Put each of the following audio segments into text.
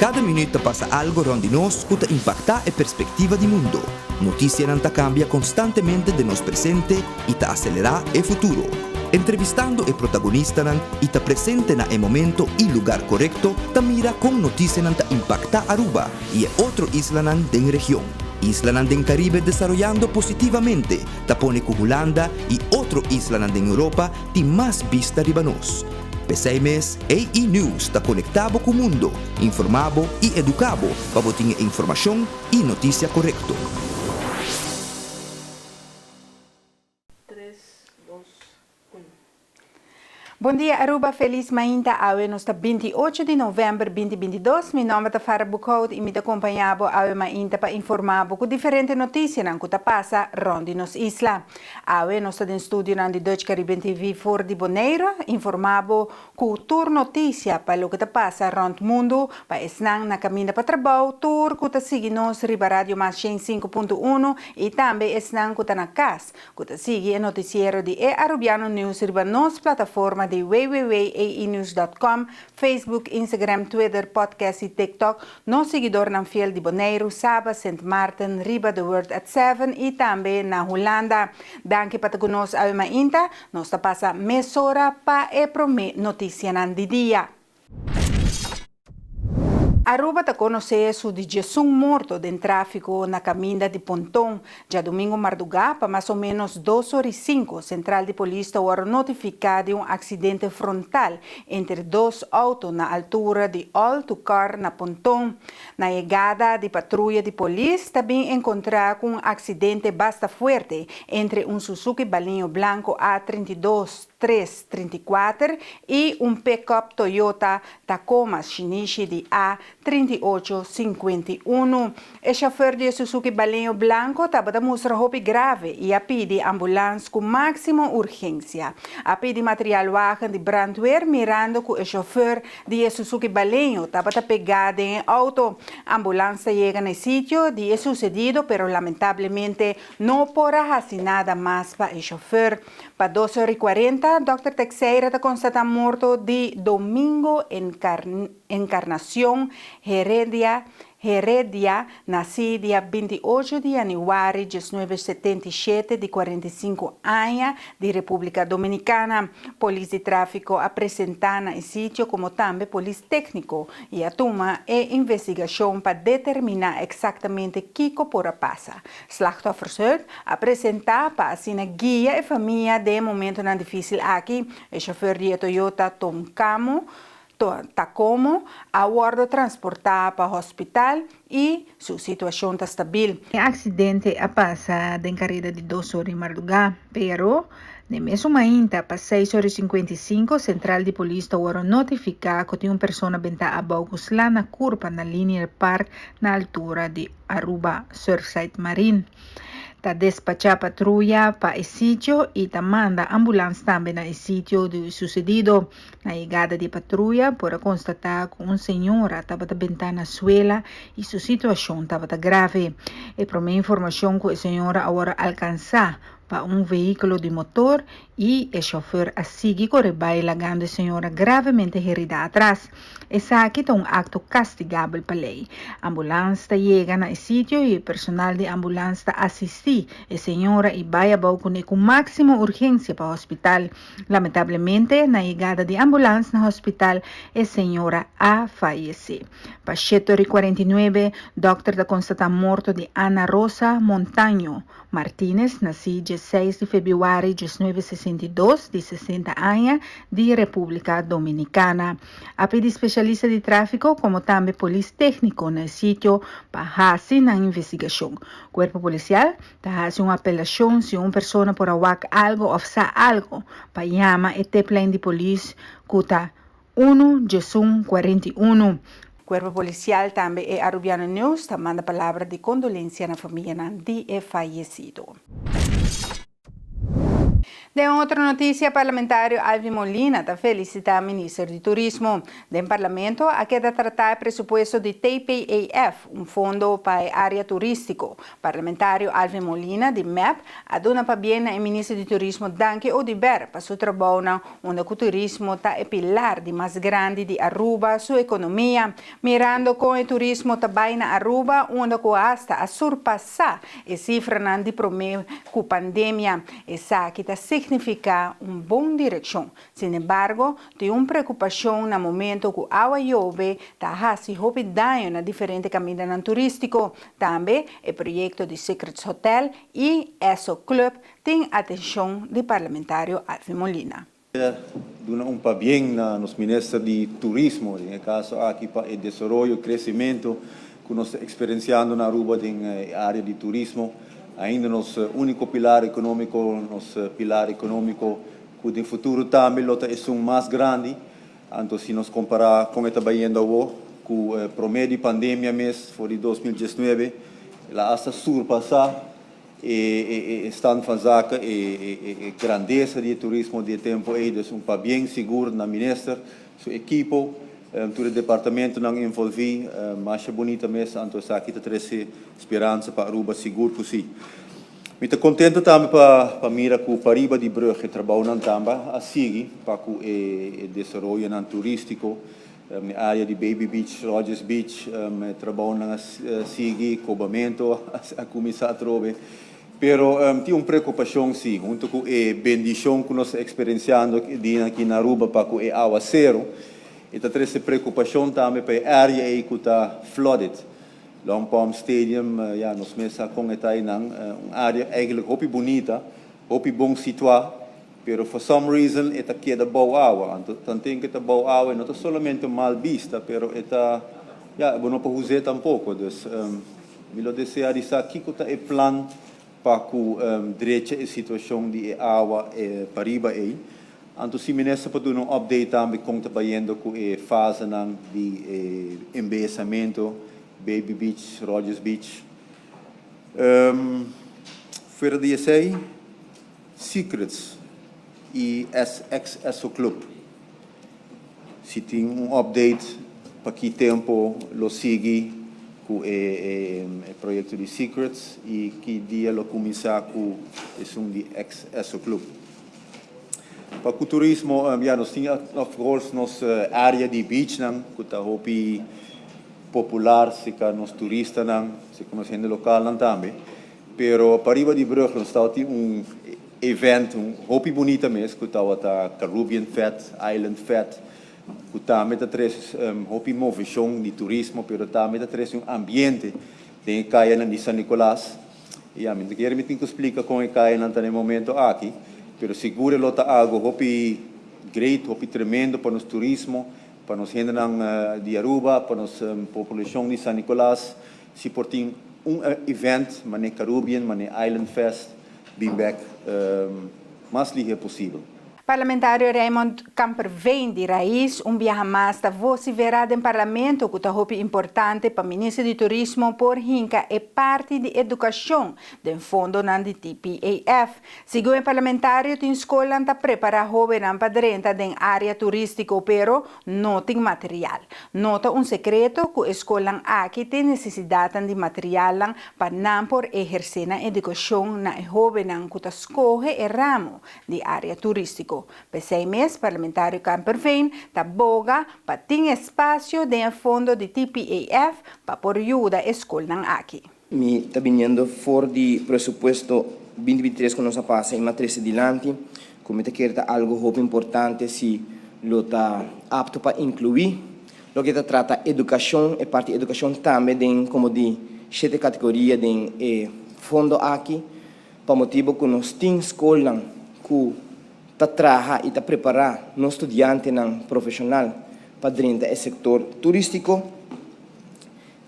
Cada minuut ta pasa algo rond di nos cu ta impacta e perspectiva di mundo. Noticianan ta cambia constantemente den nos presente y ta acelera e futuro. Entrevistando e protagonistanan y ta presente na e momento y lugar corecto ta mira con noticianan ta impacta Aruba y e otro islanan den region. Islanan den Caribe desaroyando positivamente ta pone cu Hulanda y otro islanan den Europa tin mas bista riba nos. P'esei mes, AE News ta konektá bo ku mundo, informá bo i eduká bo pa bo tin e informashon i notisia korekto. Tres, dos, un. Bon dia Aruba, felis mainta, awe nos ta 28 di november 2022, mi nomber ta Farah Boekhout y mi ta compaña bo awe mainta pa informa bo cu diferente noticianan cu ta pasa rond di nos isla. Awe nos ta den studionan di Dutch Caribbean TV for di Bonaire, informa bo cu tur noticia pa loke ta pasa rond mundo, pa esnan na caminda pa trabou, tur cu ta sigui nos riba Radio Mas 105.1 y tambe esnan cu ta na cas, cu ta sigui e noticiero di e Arubiano News riba nos plataforma di www.aenews.com, Facebook, Instagram, Twitter, Podcast y TikTok, Nos siguidornan fiel di Boneiru, Saba, Sint Maarten, riba The World at Seven y tambe na Hulanda. Danki pa ta cu nos awe mainta. Nos ta pasa mesora pa e prome noticianan di dia. Aruba ta conoce su di djesun morto den trafico na caminda di Ponton. Djadomingo mardugá pa mas o ménos dos or i sinku, sentral di polis ta wòrdu notifiká di un aksidente frontal entre dos outo na altura di All to Car na Ponton. Na yegada di patruya di polis ta bin enkontrá ku un aksidente basta fuerte entre un Suzuki Baliño blanko A 32 tres 34 i un pickup Toyota Tacoma shinishi di A 38 51. E chauffeur di e Suzuki Baleño blanco tabata mustra hopi grave y a pidi ambulans cu maximo urgencia. A pidi materialwagen di brandweer mirando cu e chauffeur di e Suzuki Baleño tabata pega den e auto. Ambulans ta yega na e sitio di e sucedido pero lamentablemente no por a haci nada mas pa e chauffeur. Pa dos ora y cuarenta, Dòkter Texeira ta constata morto di Domingo Encarnacion Heredia Heredia, nací dia 28 di januari 1977 di 45 aña di República Dominicana. Polis di tráfico a presentá na e sitio como tambe polis técnico y a tuma e investigacion pa determiná exactamente kico por a pasa. Slachtoffershulp a presentá pa asina guia e famia den e momentonan difícil aki. E chofer di e Toyota Tomcamo Tacomo a wordo transportá pa hospital y su situacion ta stabil. E accidente a pasa den careda di dos or di mardugá, pero den mesun mainta pa seis or y 55 central di polis ta wordo notifica cu tin un persona benta abou cu sla na curpa na Linear Park na altura di Aruba Surfside Marine. Ta despachá patruya pa e sitio y ta manda ambulans tambe na e sitio di sucedido. Na yegada di e patruya por a constata cu un señora tabata benta na suela y su situacion tabata grave. E prome informacion cu e señora awor a alcansa pa un vehiculo di motor y e chauffeur a sigui core bay lagando e señora gravemente herida atras. Esaki ta un acto castigabel pa ley. Ambulans ta yega na e sitio y e personal di ambulans ta asisti e señora y bay abou cune cu maximo urgencia pa hospital. Lamentablemente, na yegada di ambulans na hospital e señora a fayece. Pa shete ora y 49, dokter ta constata morto di Ana Rosa Montaño Martinez, nací 16 di februari 1962, di 60 aña, di República Dominicana. A pidi specialista di tráfico como tambe polis técnico na e sitio pa haci nan investigacion. Cuerpo Policial ta haci un apelacion si un persona por a wak algo of sa algo pa yama e tiplijn di polis cu ta 1 11 41. Cuerpo Policial tambe e Arubiano News ta manda palabra di condolencia na famianan di e fayecido. Den otro noticia, parlamentario Alvin Molina ta felicita minister di Turismo. Den parlamento a keda trata e presupuesto di TPAF, un fondo pa e area turistico. Parlamentario Alvin Molina di MEP a duna pabien na e minister di Turismo Dangui Oduber pa su trabou unda cu turismo ta e pilar di mas grandi di Aruba su economia. Mirando con e turismo ta bay na Aruba, unda cu hasta a surpasa e cifranan di prome cu pandemia. Esaki ta significa un bon direccion. Sin embargo, tin un preocupacion na momento cu awa yobe ta haci hopi daño na diferente camindanan turistico. Tambe e proyecto di Secrets Hotel y Esso Club tin atencion di parlamentario Alvin Molina. Duna un pabien na nos minister di Turismo, den caso aki pa e desaroyo y crecemento cu nos ta experienciando na Aruba den area di turismo. Ainda nos unico pilar economico, nos pilar economico cu den futuro tambe lo ta esun mas grandi. Anto si nos compara con e ta bayendo awo cu prome di pandemia mes for di 2019, el a hasta surpasa e stand van zaken, e grandesa di turismo di tempo ey. Dus un pabien sigur na minister, su ekipo, tur e departamentonan envolvi, mas bunita mes, anto esaki ta trece speransa pa Aruba, sigur cu si. Mi ta contento tambe pa mira cu pariba di brug e trabounan tambe a sigui pa cu e desaroyonan turistico, e area di Baby Beach, Rogers Beach, e trabounan a sigui, cobamento a cuminsa atrobe. Pero tin un preocupacion si, hunto cu e bendicion cu nos ta experienciando aki na Aruba pa cu e awacero, e ta trece preocupacion tambe pa e area ey cu ta flooded. Long Palm Stadium, ja, nos mes sa con e ta einan, un area eigenlijk hopi bunita, hopi bon situa, pero for some reason e ta keda bou awa. Anto, tanten cu e ta bou awa, no ta solamente mal bista, pero e ta, ja, bo no por usa tampoco. Dus, mi lo desea di sa kico ta e plan pa cu drecha e situacion di e awa pariba ey. Anto si minister por duna un update tambe con ta bayendo cu e fasenan di embeyecimento, Baby Beach, Rogers Beach. Fuera di esey, Secrets y SXSO Club. Si tin un update pa ki tempo lo sigui cu e proyecto di Secrets y ki dia lo cuminsa cu esun di XSO Club. Pa cu turismo, ja, nos tin of course nos area di beach nan, cu ta hopi popular, cerca nos turistanan, cerca nos hende local nan tambe. Pero pariba di brug nos tin un event, un hopi bunita mes, cu ta Caribbean Fete, Island Fete, cu tambe ta trece hopi movecion di turismo, pero tambe ta trece un ambiente den caya di San Nicolas. Y ami no kier mi tin cu splica con e caya nan ta na momento aki, pero sigur lo ta algo hopi great, hopi tremendo pa nos turismo, pa nos hende di Aruba, pa nos poblacion di San Nicolas, si por tin un event, mane Caribbean, mane Island Fest, bin back mas lihe posibel. Parlamentario Raymond Kamperveen di Raiz, un biaha mas ta vocifera den parlamento cu ta hopi importante pa minister di Turismo por hinca e parti di educacion den fondonan di TPAF. Segun e parlamentario, tin scol ta prepara hobennan pa drenta den area turistico, pero no tin material. No ta un secreto cu e scol aki tin necesidad di material pa nan por eherce na educacion na hobennan cu ta scoge e ramo di area turistico. P'esey mes, parlamentario Kamperveen ta boga pa tin espacio den fondo di TPAF pa por yuda e scolnan aki. Mi ta biniendo for di presupuesto 2023 cu nos a pasa y m'a trece dilanti, cu mi ta kere ta algo hopi importante si lo ta apto pa inclui loke ta trata educacion, e parti educacion tambe den como di siete categoria den e fondo aki, pa motibo cu nos tin scolnan cu ta traha y ta prepara nos studiantenan profesional pa drenta e sector turistico.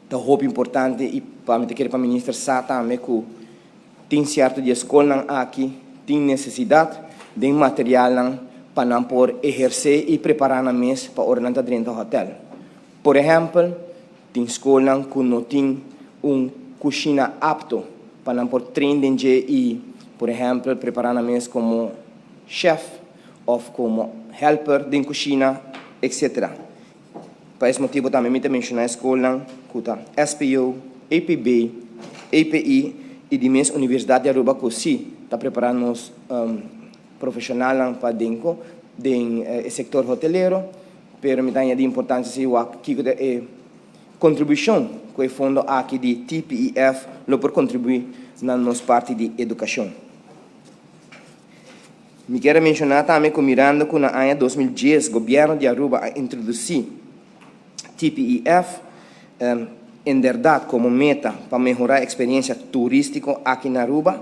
Ta hopi importante y pa mi ta kere pa minister sa tambe cu tin cierto di scolnan aki tin necesidad den materialnan pa nan por eherce y prepara nan mes pa ora nan ta drenta hotel. Por ehempel, tin scolnan cu no tin un cushina apto pa nan por train den dje y, por ehempel, prepara nan mes como chef of komo helper den kushina etc. Pa es motibu tambe mi ta menshoná e skolnan ku ta SPO, APB, API i di mes Universidat di Aruba ku si ta prepará nos profeshonalnan pa den den e sektor hotelero, pero mi ta haña di importansia si wak kiko ta e kontribushon ku e fondo aki di TPEF lo por kontribuí na nos parti di edukashon. Mi kier a menshoná tambe ku mirando ku na aña 2010 gobièrnu di Aruba a introdusí TPEF inderdat komo meta pa mehorá eksperensia turístiko aki na Aruba,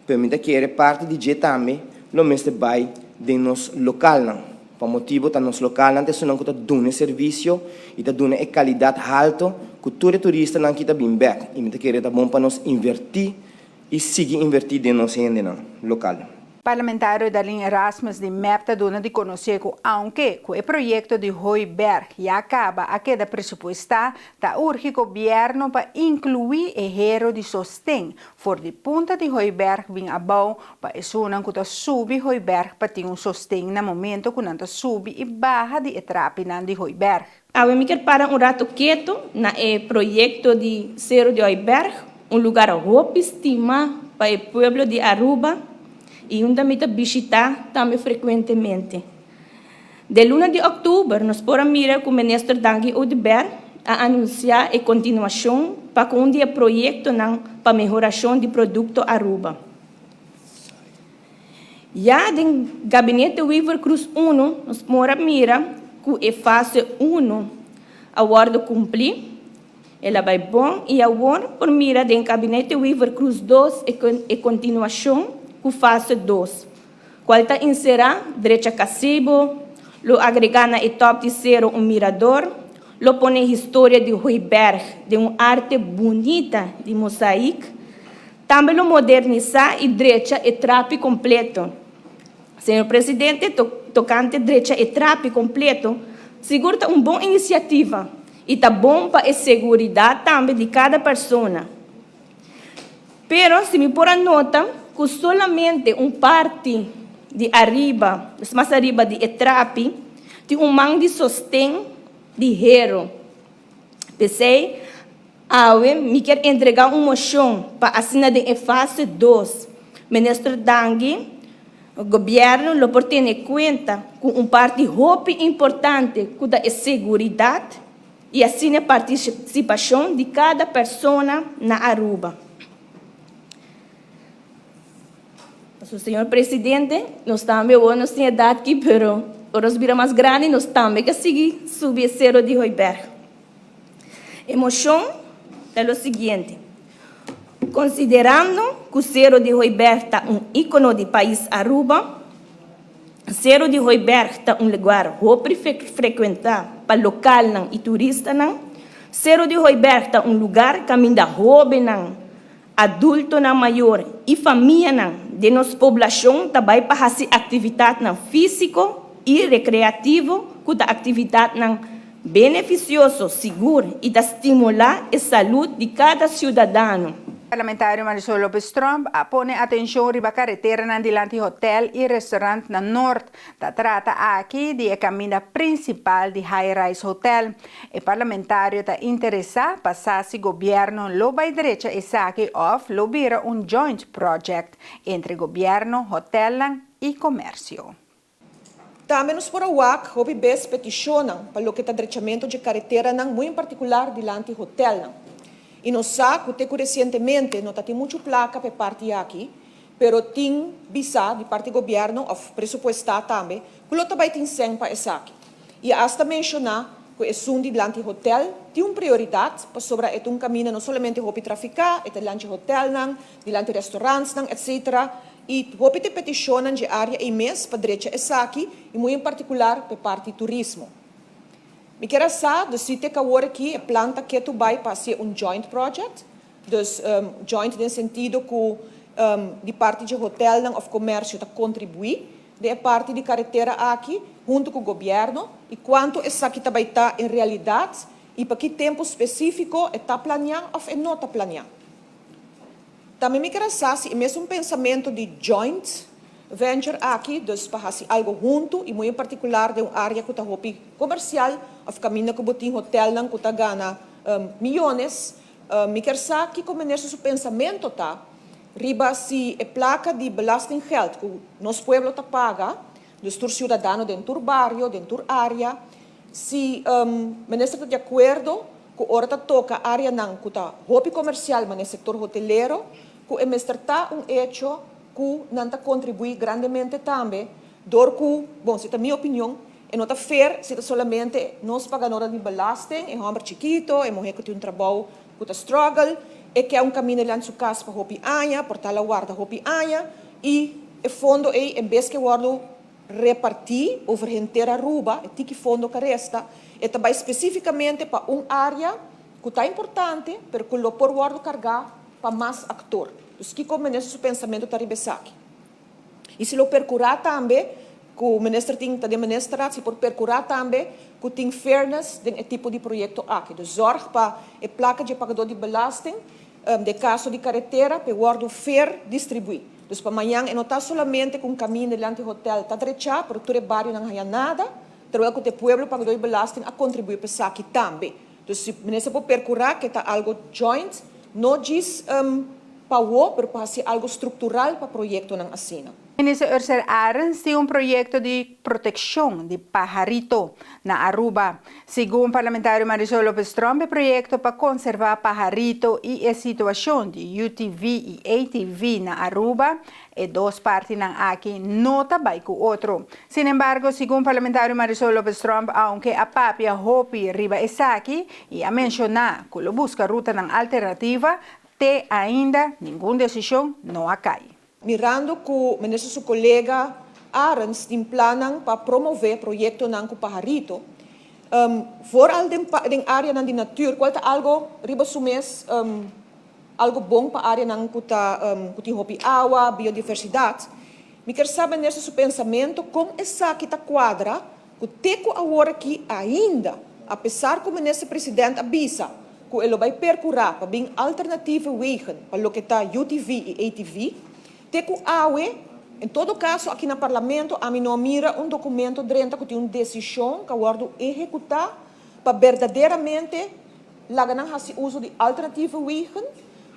pero mi ta kere parti di dje tambe lo mester bai den nos lokalnan. Pa motibu ta nos lokalnan ta esunnan ku ta duna e servisio i ta duna e kalidat halto ku tur e turistanan ki ta bin bèk. I mi ta kere ta bon pa nos invertí i sigui invertí den nos hendenan lokal. Parlamentario Darlene Erasmus di mep ta duna di konosé ku aunke ku e proyekto di Hooiberg ya kaba a keda presupuestá, ta urgi gobièrnu pa inkluí e hero di sosten for di punta di Hooiberg bin abou pa esunnan ku ta subi Hooiberg pa tin un sosten na momento ku nan ta subi i baha di e trapinan di Hooiberg. Awe mi kier para un rato keto na e proyecto di Cero di Hooiberg, un lugar hopi stima pa e pueblo di Aruba y unda mi ta bishita tambe frecuentemente. Den luna di october nos por a mira cu Minister Dangui Oduber a anuncia e continuacion pa cu un di e proyectonan pa mehoracion di producto Aruba. Ya den Gabinete Wever-Croes uno nos por a mira cu e fase uno a wordo cumpli, el a bay bon y awor por mira den Gabinete Wever-Croes dos e continuacion cu fase dos, cual ta encera drecha Casebo, lo agrega na e top di cero un mirador, lo pone historia di Hooiberg den un arte bunita di mosaic, Tambe lo modernisá i drecha e trapi kompleto. Señor Presidente, tokante drecha e trapi kompleto, sigur ta un bon inisiativa i ta bon pa e seguridat tambe di kada persona. Pero si mi por a nota ku solamente un parti di ariba, dus mas ariba di e trapi, tin un man di sosten di hero. P'esei, awe mi kier entregá un moshon pa asina den e fase dos, Minister Dangui, Gobièrnu lo por tene kuenta ku un parti hopi importante ku ta e seguridat i asina e partisipashon di kada persona na Aruba. Pasobra, señor presidente, nos tambe awor nos tin edat aki, pero ora nos bira mas grandi nos tambe ke sigui subi e sero di Hooiberg. E mocion ta lo siguiente, Considerando cu Sero di Hooiberg ta un icono di pais Aruba, Sero di Hooiberg ta un lugar hopi frecuenta pa localnan y turistanan, Sero di Hooiberg ta un lugar caminda hobennan, Adultonan mayor i famianan den nos poblashon ta bai pa hasi aktivitatnan físiko i rekreativo ku ta aktivitatnan benefisioso, sigur i ta stimulá e salud di kada siudadano. Parlamentario Marisol Lopez Tromp a pone atencion riba careteranan dilanti hotel y restaurant na Noord. Ta trata aki di e caminda principal di High Rise Hotel. E parlamentario ta interesá pa sa si gobièrnu lo bai drecha esaki òf lo bira un joint project entre gobièrnu, hotèlnan i komèrsio. Tambe nos por a wak hopi bes petishonnan pa loke ta drechamentu dje kareteranan, muy en partikular dilanti hotèlnan. I nos sa ku te ku resientemente no ta tin muchu plaka pa e parti aki, pero tin bisa di parti gobièrnu òf presupuestá tambe ku lo ta bai tin sèn pa esaki. I a asta menshoná ku esun di dilanti hotèl tin un prioridat pasobra e ta un kaminda no solamente hopi trafiká, e ta dilanti hotèlnan, dilanti restorantsnan etc. I hopi ta e petishonnan dje área ei mes pa drecha esaki i muy en partikular pa e parti turismo. Mi kier a sa dus si te kawor aki e plan ta ketu bai pa hasié un joint project, Dus joint den sentido ku di parti dje hotelnan òf komersio ta kontribuí den e parti di karetera aki huntu ku gobièrnu i kuantu esaki ta bai ta en realidat i pa ki tempu spesífiko e ta planiá òf e no ta planiá. Tambe mi ker a sa si e mesun pensamentu di joint. venture aki, dus pa hasi algo hunto y muy en particular den un area cu ta hopi comercial of caminda cu bo tin hotelnan cu ta gana miyones. Mi kier sa kico minister su pensamento ta riba si e placa di belastinggeld cu nos pueblo ta paga, dus tur ciudadano den tur bario, den tur area, si minister ta di acuerdo cu ora ta toca areanan cu ta hopi comercial manera sector hotelero, cu e mester ta un hecho cu nan ta contribui grandemente tambe dor cu, bon, si ta mi opinion, e no ta fair si ta solamente nos pagadornan di belasting, e homber chikito, e muher cu tin un trabou cu ta struggle, e ke un camino dilanti su cas pa hopi aña, por tal a warda hopi aña, y e fondo ey en bes ke wordo reparti over henter Aruba, e tiki fondo ca resta, e ta bay specificamente pa un area cu ta importante, pero cu lo por wordo carga pa mas actor. Dus kico minister su pensamento ta riba esaki? Y si lo percura tambe cu minister tin ta den ministerraad, si por percura tambe cu tin fairness den e tipo di proyecto aki. Dus zorg pa e placa dje pagador di belasting, den caso di caretera, p'e wordo fair distribui. Dus pa mañan e no ta solamente cu un caminda dilanti hotel ta drecha, pero tur e barionan haya nada, terwijl cu t'e pueblo pagador di belasting a contribui p'esaki tambe. Dus si minister por percura cu e ta algo joint, no djis pa awo, pero pa haci algo structural pa proyectonan asina. Minister Ursell Arends tin un proyecto di proteccion di paharito na Aruba. Segun parlamentario Marisol Lopez Tromp e proyecto pa conserva paharito y e situacion di UTV y ATV na Aruba, e dos partinan aki no ta bay cu otro. Sin embargo, segun parlamentario Marisol Lopez Tromp aunke a papia hopi riba esaki y a menciona cu lo busca rutanan alternativa, te ainda ningun decision no a cay. Mirando cu minister su colega Arends tin plannan pa promove proyectonan cu paharito, vooral den den areanan di natuur, cual ta algo riba su mes algo bon pa areanan cu ta cu tin hopi awa, biodiversidad, mi kier sa minister su pensamento con esaki ta cuadra cu te cu awor aki ainda, apesar cu minister president a bisa cu e lo bay percura pa bin alternatieve wegen pa loke ta UTV y ATV, te cu awe, en todo caso aki na Parlamento ami no a mira un documento drenta cu tin un decision cu a wordo ehecuta pa berdaderamente laga nan haci uso di alternatieve wegen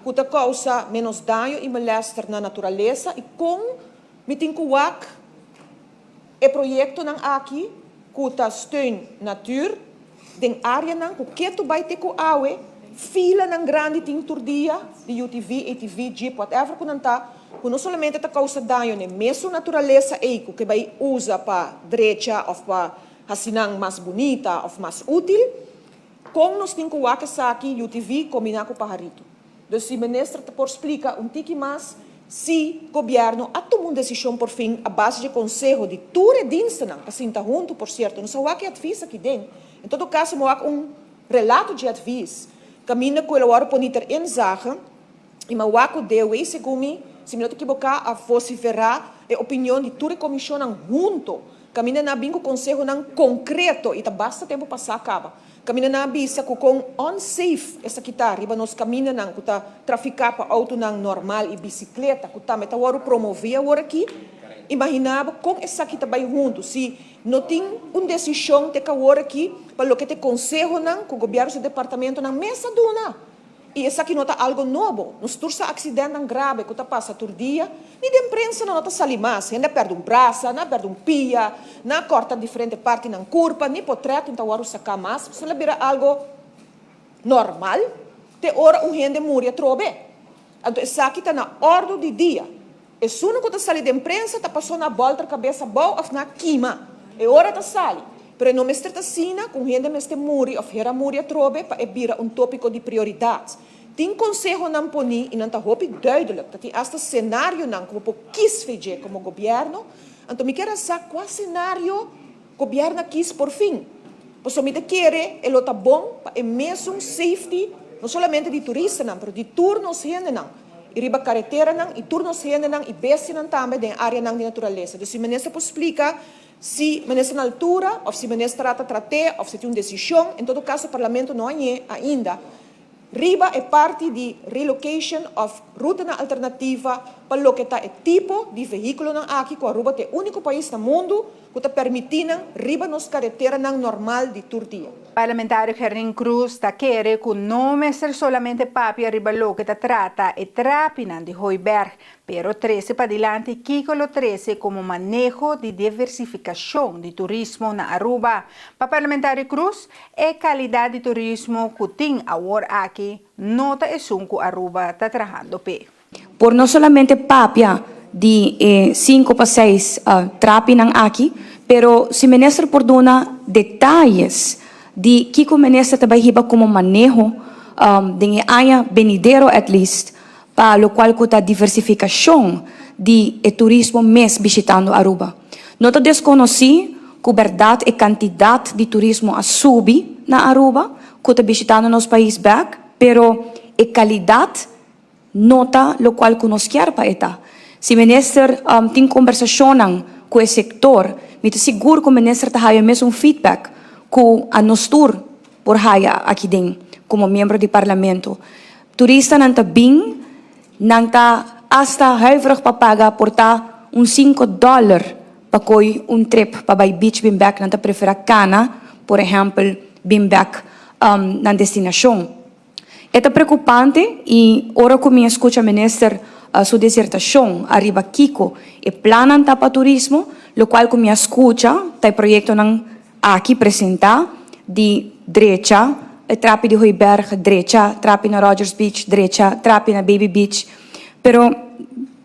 cu ta causa menos daño y molester na naturalesa y con mi tin cu wak E proyektonan aki ku ta steun natuur den áreanan ku ketu bai te ku awe, filanan grandi tin tur dia di UTV, ATV, jeep, whatever ku nan ta, ku no solamente ta kousa daño n'e mesun naturalesa ei ku ke bai usa pa drecha òf pa hasi nan mas bunita òf mas útil, kon nos tin ku wak esaki UTV kombiná ku paharito. Dus si minister ta por splica un tiki mas si gobierno a tuma un decision por fin a base dje conseho di tur e dienstennan pa sinta hunto, por cierto no sa wak e advies aki den, en todo caso mi wak un relato dje advies caminda cu el a worde poni ter inzage y mi a wak cu DOW segun mi, si mi no ta equiboca, a vocifera e opinion di tur e comisionnan hunto caminda nan a bin cu consehonan concreto y ta basta tempo pasa caba. Kaminda nan a bisa ku kon unsafe esaki ta riba nos kamindanan ku ta trafiká pa outonan normal i bisikleta ku tambe ta wòrdu promové awor aki. Imaginá bo kon esaki ta bai huntu si no tin un desishon te kawor aki pa loke ta e konsehonan ku gobièrnu su departamentonan mes a duna. I esaki no ta algo nobo. Nos tur sa accidentnan grabe cu ta pasa tur dia. Ni den prensa nan no ta sali mas. Hende a perde un brasa, nan a perde un pia, nan a corta diferente partinan curpa, ni potret no ta wordo saca mas. Pasobra el a bira algo normal te ora un hende muri atrobe. Anto esaki ta na ordo di dia. Esun ku ta sali den prensa ta pasó na bòlter kabes abou òf na kima. E ora ta sali. Pero e no mester ta asina ku un hende mester muri òf hera muri atrobe pa e bira un tópiko di prioridat. Tin konsehonan poní i nan ta hopi duidelik. Ta tin asta senarionan ku bo por kis fe dje komo gobièrnu. Anto mi kier a sa kua senario gobièrnu a kis por fin. Pasobra mi ta kere e lo ta bon pa e mesun safety no solamente di turistanan pero di tur nos hendenan. I riba kareteranan i tur nos hendenan i bestianan tambe den areanan di naturalesa. Dus si minister por splika si minister na altura of si minister a ta trat'é of si tin un desishon, en todo kaso parlamento no a ñe ainda riba e parti di relocation of. rutanan alternativa pa loke ta e tipo di vehíkulonan aki ku Aruba ta e úniko pais na mundu ku ta permití nan riba nos kareteranan normal di tur dia. Parlamentario Gerlin Croes ta kere ku no mester solamente papia riba loke ta trata e trapinan di Hooiberg, pero trese padilanti kiko lo trese komo maneho di diversifikashon di turismo na Aruba. Pa Parlamentario Croes, e kalidat di turismo ku tin awor aki no ta esun ku Aruba ta trahando p'e. Por no solamente papia di e sinku pa seis trapinan aki, pero si minister por duna detayes di kiko minister ta bay hiba como maneho den e aña benidero at least pa locual cu ta diversificacion di e turismo mes bishitando Aruba. No ta desconoci cu berdad e cantidad di turismo a subi na Aruba cu ta bishitando nos pais bek, pero e calidad No ta locual cu nos kier pa e ta. Si minister tin combersacionnan cu e sector, mi ta sigur cu minister ta haya mesun feedback cu a nos tur por haya aki den como miembro di parlamento. Turistanan ta bin, nan ta hasta huiverig pa paga por ta un cinco dollar pa coy un trip pa bay beach bin bek, nan ta prefera cana, por ehempel, bin bek nan destinacion. E ta preocupante y ora cu mi a scucha minister su disertacion ariba kico e plannan ta pa turismo, locual cu mi a scucha ta e proyectonan aki presenta di drecha e trapi di Hooiberg, drecha trapi na Rogers Beach, drecha trapi na Baby Beach, pero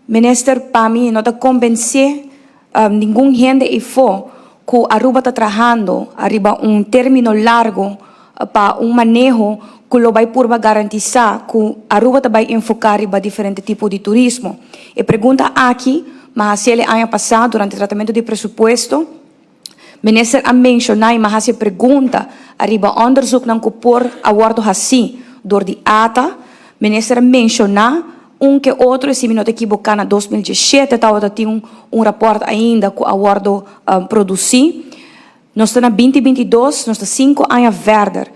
minister pa mi no ta convence Ningun hende eyfo cu Aruba ta trahando ariba un termino largo pa un maneho cu lo bay purba garantisa cu Aruba ta bay enfoca riba diferente tipo di turismo. E pregunta aki m'a haci el e aña pasa durante tratamento di presupuesto. Minister a menciona y m'a haci e pregunta ariba onderzoeknan cu por a wordo haci door di ata. Minister a menciona Un ke otro, y si mi no ta ekiboká na 2017 tabata tin un rapòrt ainda ku a wòrdu produsí. Nos ta na 2022, nos ta sinku aña verder.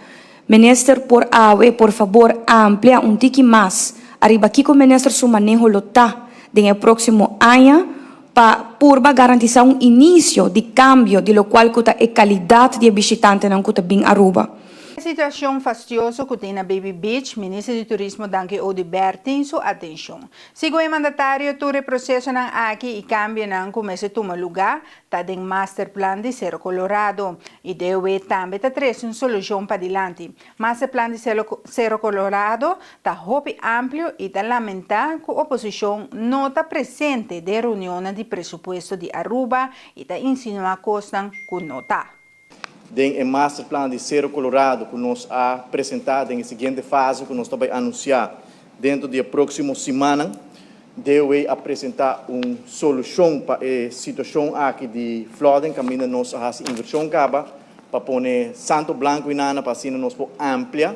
Minister por awe por fabor amplia un tiki mas ariba kiko minister su maneho lo ta den e próksimo aña pa purba garantisá un inisio di kambio di lokual ku ta e kalidat di e bishitantenan ku ta bin Aruba. E situacion fastioso cu tin na Baby Beach, Minister di Turismo Danki Oduber tin su atencion. Segun e mandatario tur e procesonan aki y cambionan cu mester tuma luga ta den Masterplan di Cerro Colorado y DOW tambe ta trece un solucion padilanti. Masterplan di Cerro Colorado ta hopi amplio y ta lamenta cu oposicion no ta presente den reunionnan di presupuesto di Aruba y ta insinua cosnan cu no ta. Den e masterplan di Cerro Colorado ku nos a presentá den e siguiente fase ku nos ta bai anunsiá dentro di e próksimo simannan, DOW a presentá un solushon pa e situashon aki di flooding kaminda nos a hasi invershon kaba pa pone santo blanku i nana pa asina nos por amplia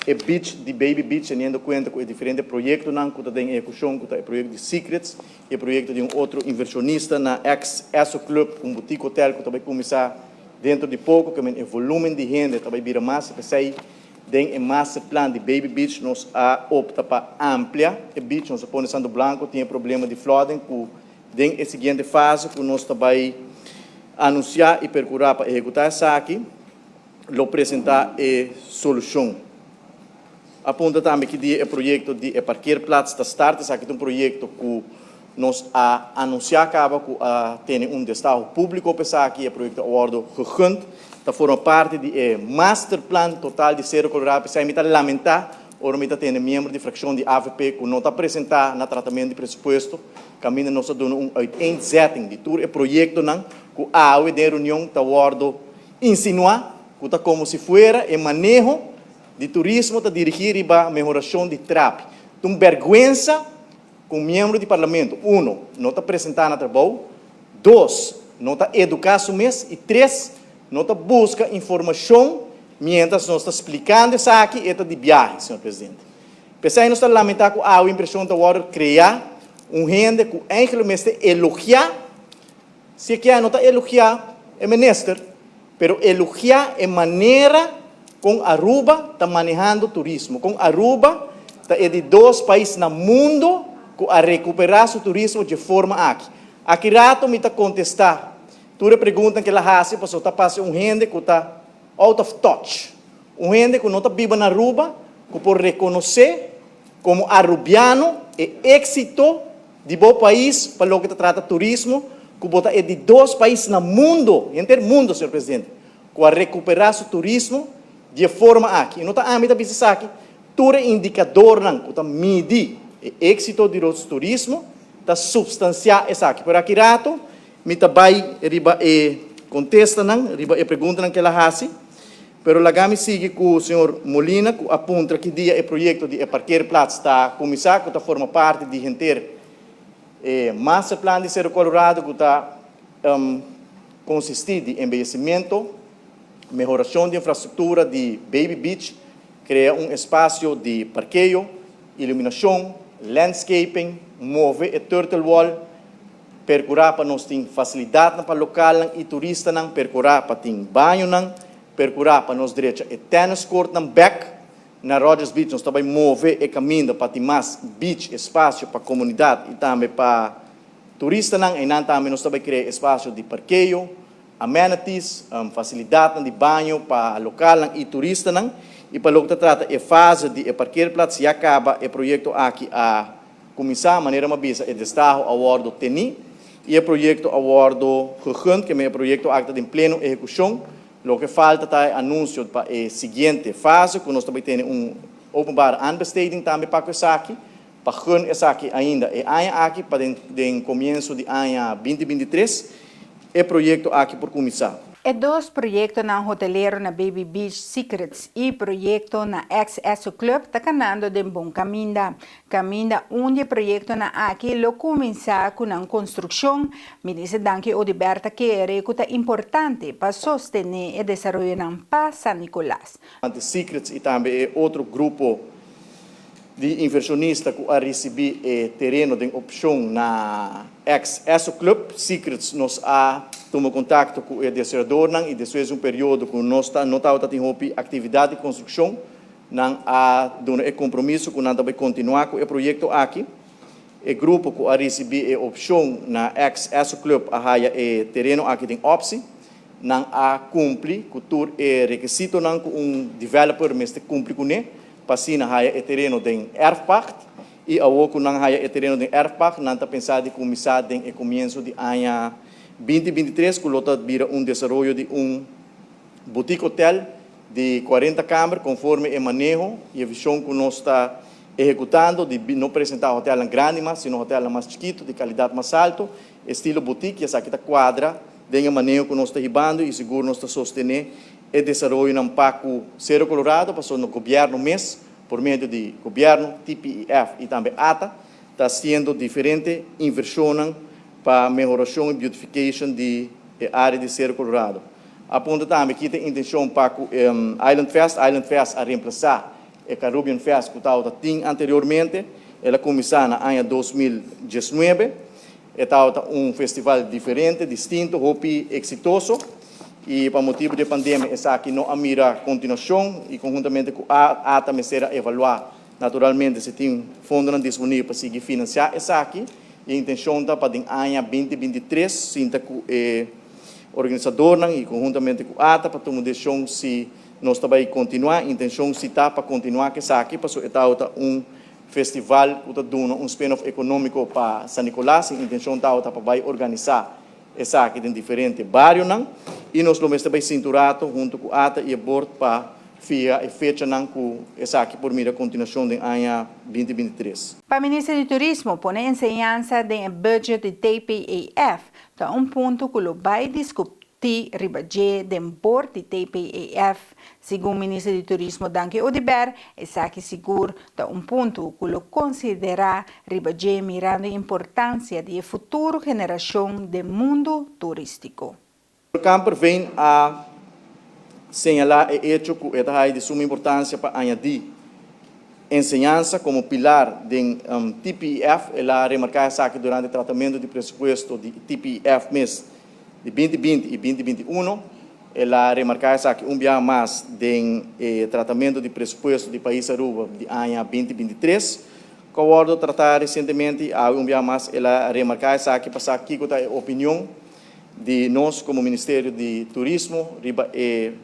e beach di Baby Beach teniendo kuenta ku e diferente proyektonan ku ta den ehekushon ku ta e proyekto di Secrets E proyekto di un otro invershonista na ex Esso Club, un boutique hotel ku ta bai kuminsá dentro di poko, ke men e volumen di hende ta bai bira mas i p'esei den e masterplan di Baby Beach nos a opta pa amplia e beach, nos a pone Santo Blanco tin e problema di flooding ku den e siguiente fase ku nos ta bai anunsiá i perkurá pa ehekutá esaki lo presentá e solushon. A punta tambe ki dia e proyecto di e parkeerplaats ta start. Esaki ta un proyecto cu nos a anuncia caba cu a tene un destaho publico pa esaki. E proyecto a wordo gegund. Ta forma parti di e masterplan total di Cerro Colorado. P'esei mi ta lamenta ora mi ta tene miembro di fraccion di avp cu no ta presenta na tratamento di presupuesto caminda nos a duna un uiteenzetting di tur e proyectonan cu awe den reunion ta wordo insinua cu ta como si fuera e maneho di turismo ta dirigí riba mehorashon di trapi. Ta un bèrgwensa ku un miembro di parlamento, uno, no ta presentá na trabou, dos, no ta eduká su mes i tres, no ta buska informashon miéntras nos ta splikando esaki, e ta di biahe, señor presidente. P'esei nos ta lamentá ku awe impreshon ta wòrdu kreá un hende ku eigenlijk mester elogiá, si e kier no ta elogiá e minister, Pero elogia e manera con Aruba ta manehando turismo, con Aruba ta e di dos pais na mundo ku a rekuperá su turismo dje forma aki. Aki rato mi ta kontestá tur e preguntanan ku el a hasi pasobra ta parse un hende ku ta out of touch, un hende ku no ta biba na Aruba ku por rekonosé komo arubiano e éksito di bo pais pa loke ta trata turismo, ku bo ta e di dos pais na mundo, henter mundo, señor presidente, ku a rekuperá su turismo di e forma aki. I no ta ami ta bisa esaki, tur e indikadornan ku ta midi e éksito di nos turismo ta supstansiá esaki. Pero aki rato mi ta bai riba e kontestanan, riba e preguntanan ku el a hasi. Pero laga mi sigui ku señor Molina ku a puntra ki dia e proyekto di e parkeerplaats ta kuminsá ku ta forma parti di henter e masterplan di Cerro Colorado ku ta konsistí di embeyecimento, mehorashon di infrastruktura di Baby Beach, krea un espasio di parkeo, iluminashon, landscaping, move e turtle wall, Perkurá pa nos tin fasilidatnan pa lokalnan i turistanan, perkurá pa tin bañonan, perkurá pa nos drecha e tennis courtnan bèk. Na Rodgers Beach nos ta bai move e kaminda pa tin mas beach espasio pa komunidat i tambe pa turistanan. Einan tambe nos ta bai krea espasio di parkeo, amenities, fasilidatnan di baño pa lokalnan i turistanan. I pa loke ta trata e fase di e parkeerplaats ya kaba e proyekto aki a Kuminsá, manera mi a bisa, e destaho a wòrdu tení i e proyekto a wòrdu gegund, ke men e proyekto aki ta den pleno ehekushon. Loke falta ta e anunsio pa e siguiente fase, ku nos ta bai tene un openbare aanbesteding tambe pa ku esaki, pa gun esaki ainda e aña aki, pa den den komienso di aña 2023 e proyekto aki por kuminsá. E dos proyektonan hotelero na Baby Beach Secrets i proyekto na ex Esso Club ta kanando den bon kaminda. Kaminda un di e proyektonan aki lo kuminsá ku nan konstrukshon, Minister Danki Oduber ta kere ku ta importante pa sostené e desaroyonan pa San Nicolas. Ante Secrets i tambe e otro grupo di invershonista ku a risibí e tereno den opshon na ex Esso Club, Secrets nos a tuma kontakto ku e desaroyadornan i despues di un periodo ku nos ta no tabata tin hopi aktividat di konstrukshon, Nan a duna e kompromiso ku nan ta bai kontinuá ku e proyekto aki. E grupo ku a risibí e opshon na ex Esso Club a haya e tereno aki den opsi. Nan a kumpli ku tur e rekisitonan ku un developer mester kumpli kuné pa asina haya e tereno den erfpacht. I awor ku nan haya e tereno den erfpacht, nan ta pensá di kuminsá den e komienso di aña 2023 ku lo ta bira un desaroyo di un boutique hotel di 40 kamer konforme e maneho i e vishon ku nos ta ehekutando di no presentá hotelnan grandi mas, sino hotelnan mas chikitu, di kalidat mas altu, estilo boutique, i esaki ta kuadra den e maneho ku nos ta hibando i sigur nos ta sostené e desaroyonan pa ku Sero Colorado, pasobra nos gobièrnu mes, por medio di gobièrnu, TPEF i tambe ata, ta hasiendo diferente invershonnan pa mehorashon i beautification di e área di Sero Colorado. A punta tambe ki ta e intencion pa cu e Island Fest. Island Fest a reemplasa e Carubbian Fest cu tabata tin anteriormente. El a cuminsa na aña 2019. E tabata un festival diferente, distinto, hopi exitoso y pa motibo di e pandemia esaki no a mira continuacion y conhuntamente cu ata mester a evalua naturalmente si tin fondonan disponibel pa sigui financia esaki. E intencion ta pa den aña 2023 sinta cu e Organisadornan y conhuntamente cu ata pa tuma decision si nos ta bay continua. Intencion si ta pa continua cu esaki pasobra e tawata un festival cu ta duna un spin-off economico pa San Nicolas. E intencion tawata pa bay organisa esaki den diferente barionan y nos lo mester bay sinti un rato hunto cu ata y e board pa fiha e fechanan cu esaki por mira continuacion den aña 2023. Pa Minister di Turismo pone enseñansa den e budget di TPEF Ta un punto ku lo bai diskutí riba dje den bord di TPEF. Segun Minister di Turismo Dangui Oduber, esaki sigur ta un punto ku lo konsiderá riba dje mirando e importansia di e futuro generashon den mundu turístiko. Kamperveen a señalá e echo ku e ta haya di suma importansia pa añadí enseñansa komo pilar den TPEF. El a remarká esaki durante tratamentu di presupuesto di TPEF mes di 2020 i 2021. El a remarca esaki un biaha mas den e tratamento di presupuesto di pais Aruba di aña 2023, cu a wordo trata recientemente y awe un biaha mas el a remarca esaki pa sa kico ta e opinion di nos como Ministerio di Turismo riba e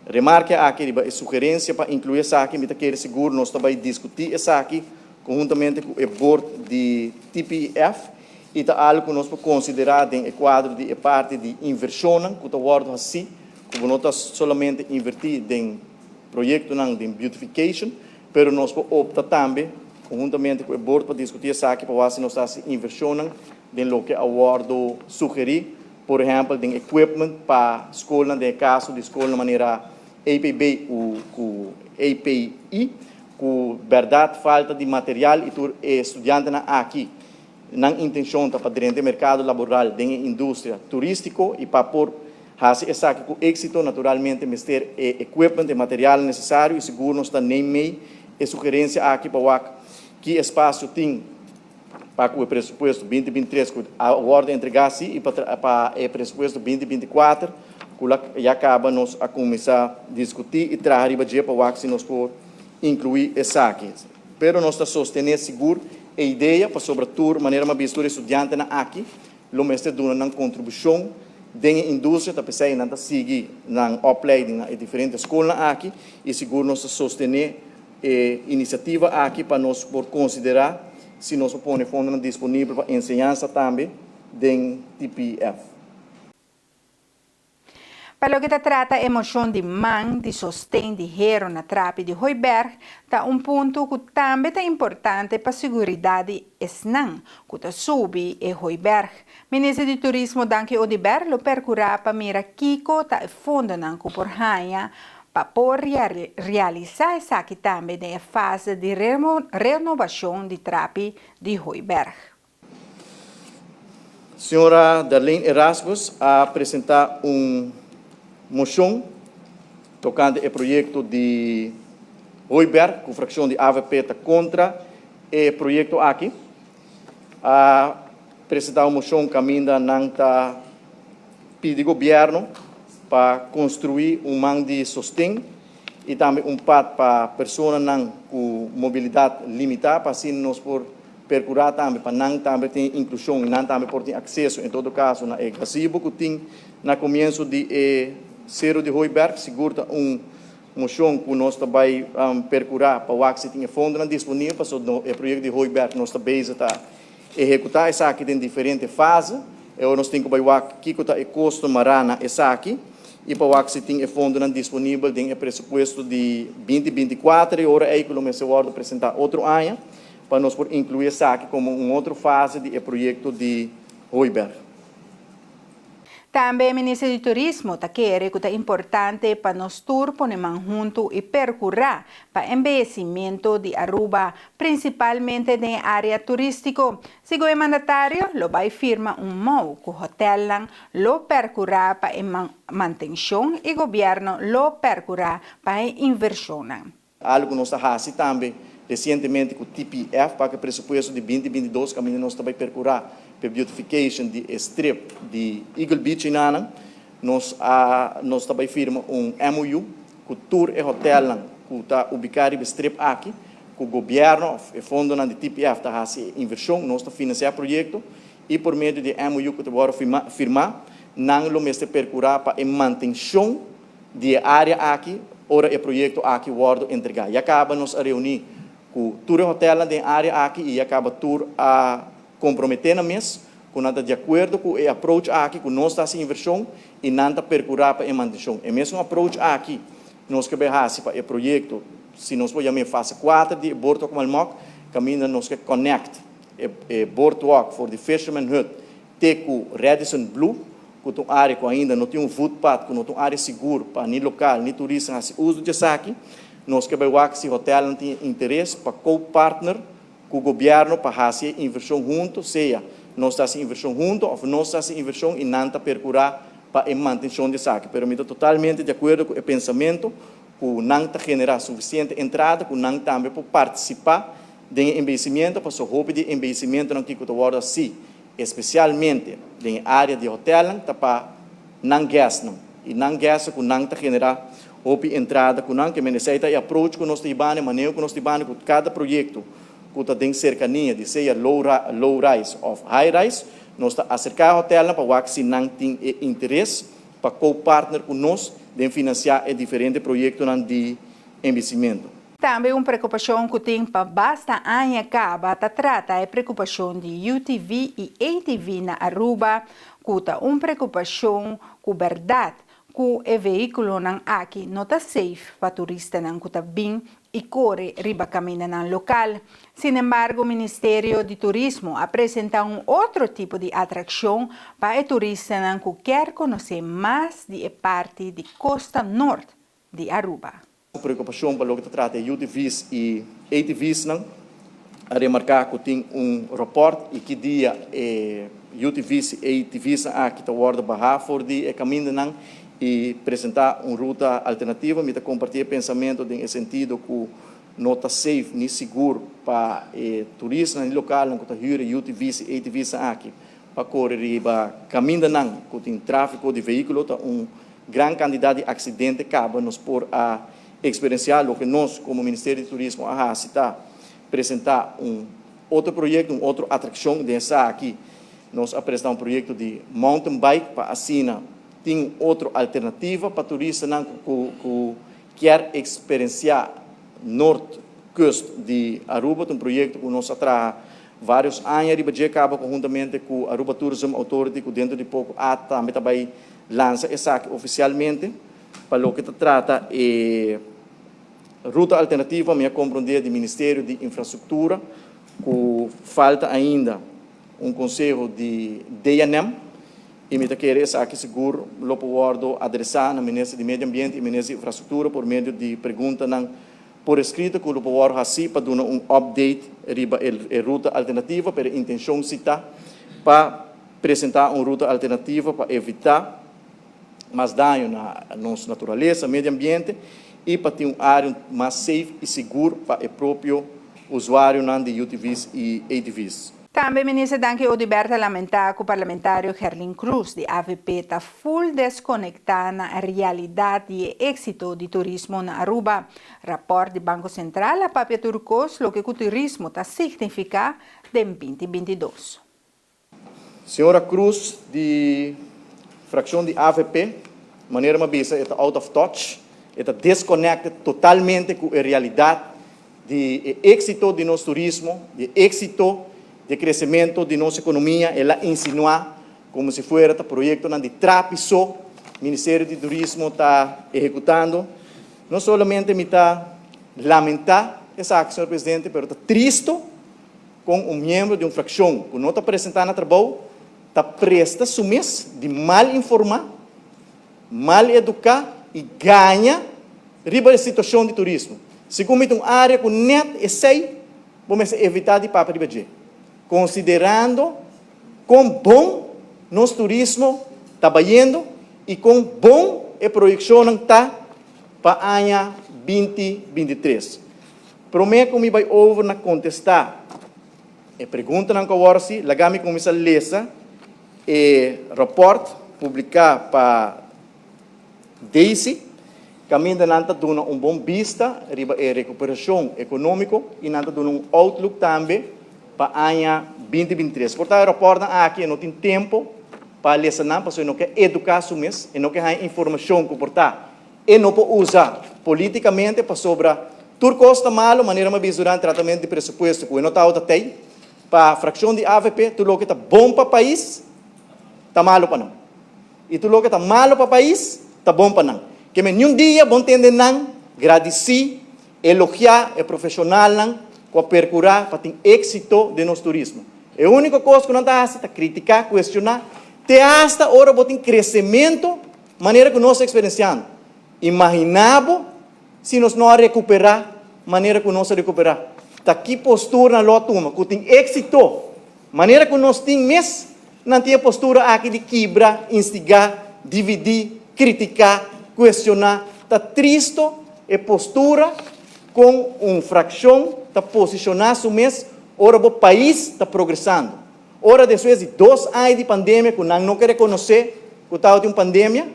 remarke aki, riba e sugerencia pa inclui esaki. Mi ta kere sigur nos ta bay discuti esaki conhuntamente cu e board di TPEF y ta algo cu nos por considera den e cuadro di e parti di inversionnan cu ta wordo haci, cu bo no ta solamente inverti den proyectonan den beautification, pero nos por opta tambe conhuntamente cu e board pa discuti esaki pa wak si nos ta haci inversionnan den loke a wordo sugeri, por ehempel den equipment pa scolnan, den e caso di scolnan manera APB cu API, cu berdad falta di material y tur e studiantenan aki nan intencion ta pa drenta e mercado laboral den e industria turistico y pa por haci esaki cu exito naturalmente mester e equipment, e material necesario y sigur nos ta neem mee e sugerencia aki pa wak ki espacio tin pa cu e presupuesto 2023 cu a wordo entrega si y pa e presupuesto 2024 cu ya caba nos a cuminsa discuti y traha riba dje pa wak si nos por inclui esaki. Pero nos ta sostene sigur e idea pasobra tur manera m'a bisa tur e studiantenan aki lo mester duna nan contribucion den e industria ta pesey nan ta sigui nan opleiding na e diferente scolnan aki y sigur nos ta sostene e iniciativa aki pa nos por considera si nos por pone fondonan disponibel pa enseñansa tambe den TPF. Pa loke ta trata e mocion di man di sosten di hero na trapi di Hooiberg ta un punto cu tambe ta importante pa siguridad di esnan cu ta subi e Hooiberg. Minister di Turismo Dangui Oduber lo percura pa mira kico ta e fondonan cu por haya pa por realisa esaki tambe den e fase di renovacion di trapi di Hooiberg. Señora Darlene Erasmus a presenta un mocion tocante e proyecto di Hooiberg, cu fraccion di AVP ta contra e proyecto aki. A presenta un mocion caminda nan ta pidi gobierno pa construi un man di sosten y tambe un pad pa personanan cu mobilidad limita pa asina nos por percura tambe pa nan tambe tin inclusion y nan tambe por tin acceso en todo caso na e gazebo cu tin na comienzo di e Cero di Hooiberg. Sigur ta un mocion cu nos ta bay percura pa wak si tin e fondonan disponibel pasobra e proyecto di Hooiberg nos ta bezig ta ehecuta esaki den diferente fase. E ora nos tin cu bay wak kico ta e costo mara na esaki y pa wak si tin e fondonan disponibel den e presupuesto di 2024 e ora ey cu lo mester wordo presenta otro aña pa nos por inclui esaki como un otro fase di e proyecto di Hooiberg. Tambe Minister di Turismo ta kere cu ta importante pa nos tur pone man hunto y percura pa embeyecimento di Aruba, principalmente den area turistico. Segun e mandatario, lo bay firma un MOU cu hotelnan lo percura pa e mantencion y gobierno lo percura pa e inversionnan. Algo cu nos a haci tambe recientemente cu TPF pa e presupuesto di 2022 caminda nos ta bay percura pa beautification di strip di Eagle Beach nan, nos ta bay firma un MOU cu tur e hotelnan cu ta ubica riba strip aki, cu gobierno e fondonan di TPF ta haci inversion, nos ta financia e proyecto y por medio di MOU cu ta wordo firma, nan lo mester percura pa e mantencion di e area aki ora e proyecto aki wordo entrega. Ya caba nos a reuni cu tur e hotelnan den area aki y ya caba tur a compromete nan mes cu nan ta di acuerdo cu e approach aki cu nos ta haci inversion y nan ta percura pa e mantencion. E mesun approach aki nos ke bay haci pa e proyecto, si nos por yama fase 4 di Boardwalk Malmok, caminda nos ke connect e Boardwalk for di Fisherman Hut te cu Radisson Blu, cu ta un area cu ainda no tin un footpath, cu no tin un area sigur pa ni local ni turista haci uso di esaki. Nos ke bay wak si hotelnan tin interes pa co-partner cu gobierno pa haci inversion hunto, sea nos ta haci inversion hunto of nos ta haci inversion y nan ta percura pa e mantencion di esaki. Pero mi ta totalmente di acuerdo cu e pensamento cu nan ta genera suficiente entrada, cu nan tambe por participa den e embeyecimiento, paso hopi di embeyecimientonan cu ta wordo haci, especialmente den area di hotelnan, ta pa nan guestnan. I nan guests ku nan ta generá hopi entrada ku nan. Ke men esei ta e approach ku nos ta hibando, e maneho ku nos ta hibando ku kada proyekto ku ta den serkania di sea low low rise òf high rise. Nos ta aserká e hotèlnan pa wak si nan tin e interes pa co-partner ku nos den finansiá e diferente proyektonan di embisimentu. Tambe un preokupashon ku tin pa basta aña kaba ta trata e preokupashon di UTV i ATV na Aruba, ku ta un preokupashon ku bèrdat ku e vehíkulonan aki no ta safe pa turistanan ku ta bin i kore riba kamindanan lokal. Sinembargo Ministerio di Turismo a presentá un otro tipo di atrakshon pa e turistanan ku kier konosé mas di e parti di kosta nort di Aruba. Ku preokupashon pa loke ta trata e UTV's i ATV's nan a remarká ku tin un rapòrt i ki dia e UTV's i ATV's nan aki ta wòrdu bahá for di e kamindanan i presentá un ruta alternativo. Mi ta kompartí e pensamentu den e sentido ku no ta safe ni sigur pa e turistanan i lokalnan ku ta hür e UTV's i ATV's nan aki pa kore riba kamindanan ku tin tráfiko di vehíkulo ta un Gran kantidat di aksidente kaba nos por a eksperensiá. Loke nos komo Ministerio di Turismo a hasi ta presentá un otro proyekto, un otro atrakshon. Den esaki nos a presentá un proyekto di mountain bike pa asina tin un otro alternativa pa turistanan ku ku kier eksperensiá Noord Kust di Aruba. Ta un proyekto ku nos a traha vários aña riba dje kaba konhuntamente ku Aruba Tourism Authority ku dentro di poko a tambe ta bai Lansa esaki ofisialmente. Pa loke ta trata e ruta alternativa mi a komprondé di Ministerio di Infrastruktura ku falta ainda un konseho di DNM i mi ta kere esaki sigur lo por wòrdu adresá na Minister di Medio Ambiente i Minister di Infrastruktura por medio di preguntanan por eskrito ku lo por wòrdu hasí pa duna un update riba e ruta alternativa pero e intenshon si ta pa Presentá un ruta alternativa pa evitá mas daño na nos naturalesa, medio ambiente i pa tin un área mas safe i sigur pa e propio usuarionan di UTV's i ATV's. Tambe Minister Dangui Oduber ta lamentá ku parlamentario Gerlin Cruz di avp ta full deskonektá na realidat di e éksito di turismo na Aruba. Rapòrt di Banko Sentral a papia tur kos loke ku turismo ta signifiká den binti 22. Señora Cruz di fraccion di avp, manera mi a bisa e ta out of touch, e ta disconnected totalmente cu e realidad di e exito di nos turismo, di e exito di e crecemento di nos economia, el a insinua como si fuera ta proyectonan di trapi so Ministerio di Turismo ta ehecutando. No solamente mi ta lamenta esaki, señor Presidente, pero ta tristo Kon un miembro di un frakshon ku no ta presentá na trabou ta presta su mes di mal informá, mal eduká i gaña riba e situashon di turismo? Segun mi ta un área ku nèt esei bo mester evitá di papia riba dje, konsiderando kon bon nos turismo ta bayendo i kon bon e proyekshonnan ta pa aña 2023. Promé ku mi bai over na kontestá e preguntanan ku awor si, laga mi kuminsá lesa e rapòrt publiká pa Daisy, kaminda nan ta duna un bon bista riba e rekuperashon ekonómiko i nan ta duna un outlook tambe pa aña 2023. Por ta e rapòrtnan aki e no tin tempu pa lesa nan pasobra e no ke eduká su mes, e no ke haña informashon ku por ta E no por usa politicamente pasobra tur cos ta malo, manera mi a bisa durante tratamento di presupuesto cu e no tabata tey pa fraccion di avp, tur loke ta bon pa pais ta malo pa nan y tur loke ta malo pa pais ta bon pa nan. Keme niun dia bon tende nan gradici, elogia e profesionalnan cu a percura pa tin exito den nos turismo. E unico cos cu nan ta haci ta critica, cuestiona, te hasta ora bo tin crecemento Manera ku nos ta eksperensiando. Imaginá bo si nos no a rekuperá manera ku nos a rekuperá. Ta ki postura nan lo a tuma ku tin éksito? Manera ku nos tin mes, nan tin e postura aki di kibra, instigá, dividí, kritiká, kuestioná. Ta tristo e postura kon un frakshon ta posishoná su mes ora bo pais ta progresando. Ora despues di dos aña di pandemia ku nan no ke rekonosé ku tabatin un pandemia,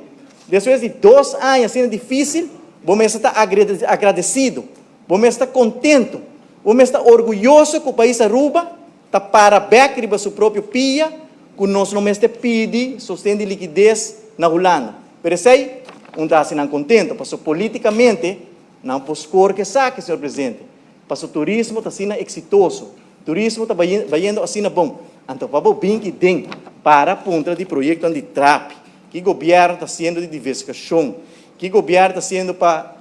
Despues di dos aña asina difísil, bo mester ta agradesido, bo mester ta kontentu, bo mester ta orguyoso ku pais Aruba ta para bèk riba su propio pia, ku nos no mester pidi sosten di likides na Hulanda. Pero esei un ta hasi nan kontentu, pasobra polítikamente nan por skor ku esaki, señor presidente. Pasobra turismo ta asina eksitoso, turismo ta bayendo asina bon. Anto pa bo bin ki den para puntra di proyektonan di trapi, Ki gobierno ta haciendo di diversificacion? Ki gobierno ta haciendo pa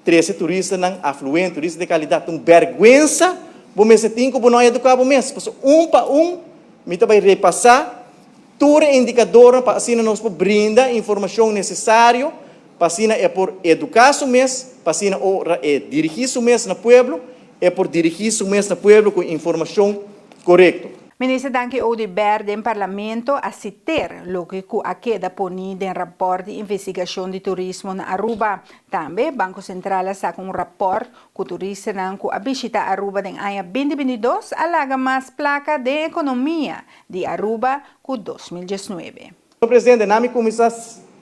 trece turistanan afluente, turista di calidad? Ta un berguensa bo mester tin cu bo no a educa bo mes. Pasobra un pa un mi ta bay repasa tur e indicadornan pa asina nos por brinda informacion necesario pa asina e por educa su mes, pa asina ora e dirigi su mes na pueblo, e por dirigi su mes na pueblo cu informacion corecto. Minister Danki Oduber den Parlamento a citer loke cu a keda poni den raport di investigacion di turismo na Aruba. Tambe Banco Central a saca un raport cu turistanan cu a bishita Aruba den aña 2022 a laga mas placa den economia di Aruba cu 2019. Señor Presidente, na mi cuminsa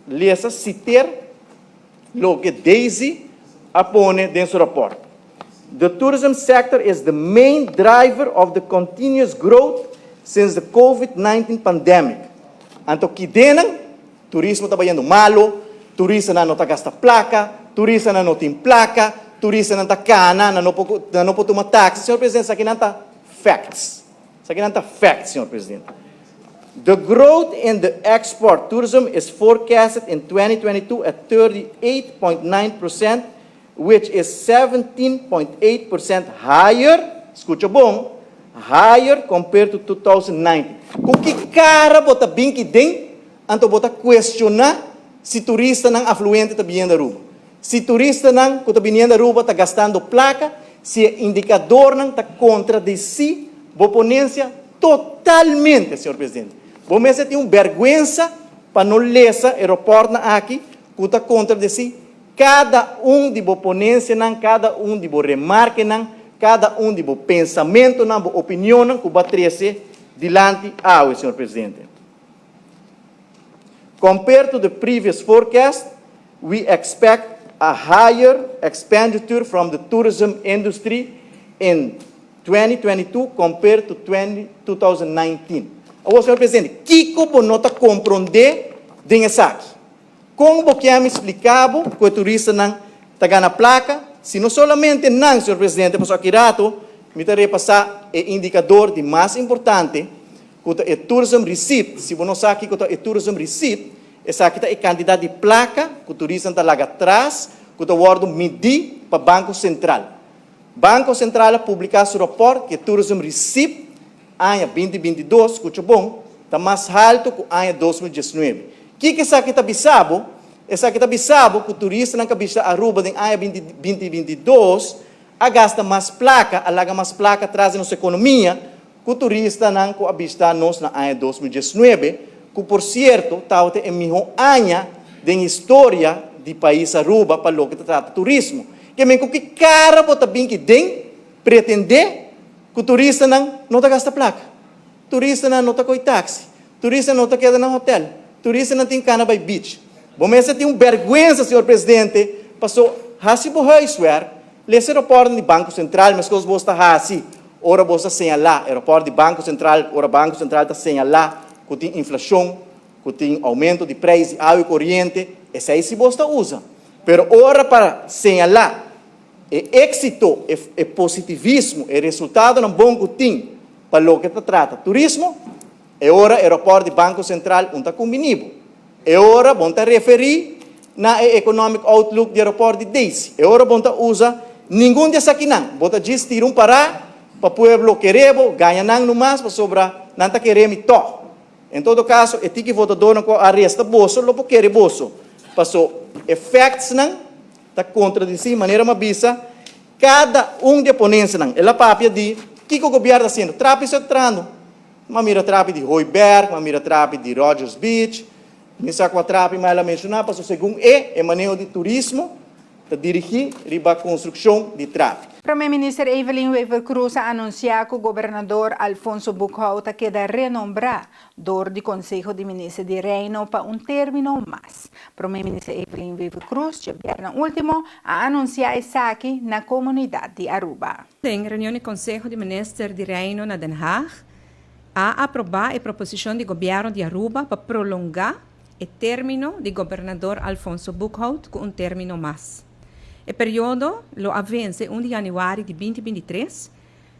lesa citer loke Daisy a pone den su raport. The tourism sector is the main driver of the continuous growth since the Covid-19 pandemic. Anto kidenan? Turismo ta bayendo malo, turistanan no ta gasta placa, turistanan no tin placa, turistanan ta cana, nan no por nan no por tuma taxi. Señor Presidente, esakinan ta facts. Esakinan ta facts, señor Presidente. The growth in the export tourism is forecasted in 2022 at 38.9%, which is 17.8% higher, skucha bon, higher compared to 2019. Ku ki kara bo ta bin ki den, anto bo ta kuestioná si turistanan afluente ta biniendo Aruba? Si turistanan ku ta biniendo Aruba ta gastando plaka, si e indikadornan ta kontradesí bo ponensia totalmente, señor presidente. Bo mester tin un bèrgwensa pa no lesa e ròpòrtnan aki ku ta kontradesí Kada un di bo ponencianan, kada un di bo remarkenan, kada un di bo pensamentonan, bo opinionnan cu bo a trece dilanti awe, señor Presidente. Compared to the previous forecast, we expect a higher expenditure from the tourism industry in 2022 compared to 2019. Awor, señor Presidente, kico bo no ta compronde den esaki? Kon bo kier mi splika bo ku e turistanan ta gana plaka si no solamente nan, señor presidente, pasobra aki rato mi ta repasá e indikador di mas importante ku ta e tourism receipt, si bo no sa kiko ta e tourism receipt, esaki ta e kantidat di plaka ku turistanan ta laga tras ku ta wòrdu midí pa Banko Sentral. Banko Sentral a publiká su rapòrt ku e tourism receipt Aña 2022, skucha bon, ta mas haltu ku aña 2019. Kiko esaki ta bisa bo? Esaki ta bisa bo ku turistanan ku a bishita Aruba den aña 2022 a gasta mas plaka, a laga mas plaka tras di nos ekonomia ku turistanan ku a bishita nos na aña 2019, ku por sierto tabata e mihó aña den historia di pais Aruba pa loke ta trata turismo. Ke men ku ki kara bo ta bin ki den pretendé Ku turistanan no ta gasta plaka. Turistanan no ta koi taksi. Turistanan no ta keda na hotel. Turistanan tin kana bai beach. Bo mester tin un bèrgwensa, señor presidente, paso hasi bo huiswerk, lesa e rapòrtnan di Banko Sentral meskos bos ta hasi ora bos ta señalá e rapòrt di Banko Sentral, ora Banko Sentral ta señalá ku tin inflashon, ku tin oumento di preis di awa i koriente, esei si bos ta usa. Pero ora pa señalá E éksito, e positivismo, e resultadonan bon ku tin pa loke ta trata turismo, e ora e rapòrt di Banko Sentral un ta kumbiní bo. E ora bon ta referí na e Economic Outlook di e rapòrt di Daisy. E ora bon ta usa ningun di esakinan. Bo ta djis tira un pará pa pueblo kere bo, gaña nan nomas pasobra nan ta kere mi tòg. En todo kaso, e tiki votadónan ku a resta boso lo por kere boso, paso e factsnan Ta kontradisí manera m'a bisa kada un di e ponensianan. El a papia di kiko gobièrnu ta hasiendo. Trapi so ta trahando. M'a mira trapi di Hooiberg, m'a mira trapi di Rodgers Beach. Mi sa kua trapi ma el a menshoná pasobra segun e, e maneho di turismo ta dirigí riba konstrukshon di trapi. Prome Minister Evelyn Wever-Croes a anuncia cu Gobernador Alfonso Boekhoudt a keda renombra dor di Conseho di Minister di Reino pa un termino mas. Prome Minister Evelyn Wever-Croes djabièrnè ultimo a anuncia esaki na comunidad di Aruba. Den reunion di Conseho di Minister di Reino na Den Haag a aproba e proposicion di Gobierno di Aruba pa prolonga e termino di Gobernador Alfonso Boekhoudt cu un termino mas. E periodo lo a vence un di januari di 2023,